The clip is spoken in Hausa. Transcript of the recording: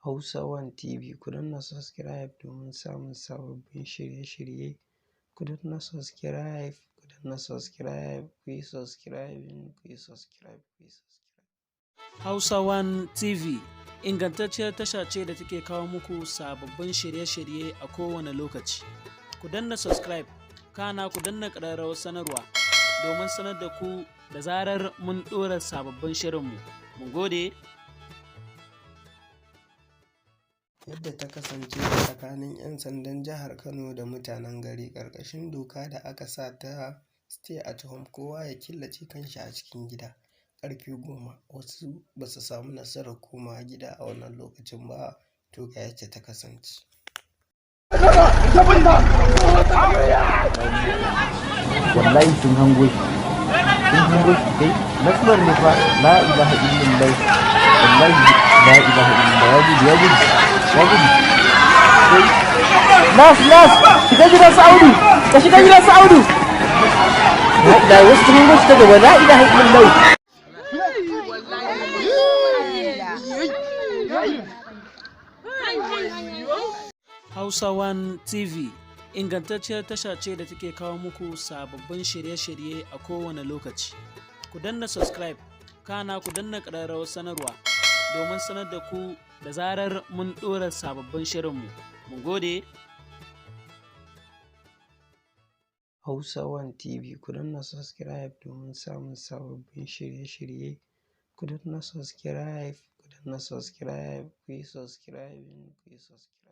Hausa One TV, ku danna subscribe domin samun sababbin shirye-shirye. Ku danna subscribe, ku danna subscribe, ku yi subscribing, ku yi subscribe, ku yi subscribe. Hausa One TV ingantacciyar tasha ce da take kawo muku sababbin shirye-shirye a kowane lokaci. Ku danna subscribe, kana ku danna ƙararrawar sanarwa domin sanar da ku da zarar mun ɗora sababbin shirinmu. Mun gode. Yadda ta kasance tsakanin 'yan sandan jihar Kano da mutanen gari ƙarƙashin doka da aka sa ta stay at home, kowa ya killace kanshi a cikin gida ƙarfe 10, wasu ba su samu nasarar komawa gida a wannan lokacin ba, to ga yacce ta kasance. Wallahi sun hango shi, sun hango shi. Kai, nasmar ne fa. La ilaha illallah, wallahi la ilaha illallah. Ya gudu, ya gudu, ya gudu. Kai, nas nas, shiga gidan su Audu, ka shiga gidan su Audu. La ilaha, wasu sun hango shi ta gaba. La ilaha illallah. Hausa One TV ingantacciyar tasha ce da take kawo muku sababbin shirye-shirye a kowane lokaci. Ku danna subscribe, kana ku danna ƙararrawar sanarwa domin sanar da ku da zarar mun ɗora sababbin shirinmu. Mun gode. Hausa One TV, ku danna subscribe domin samun sababbin shirye-shirye. Ku danna subscribe, ku danna subscribe, ku yi subscribing, ku yi subscribe.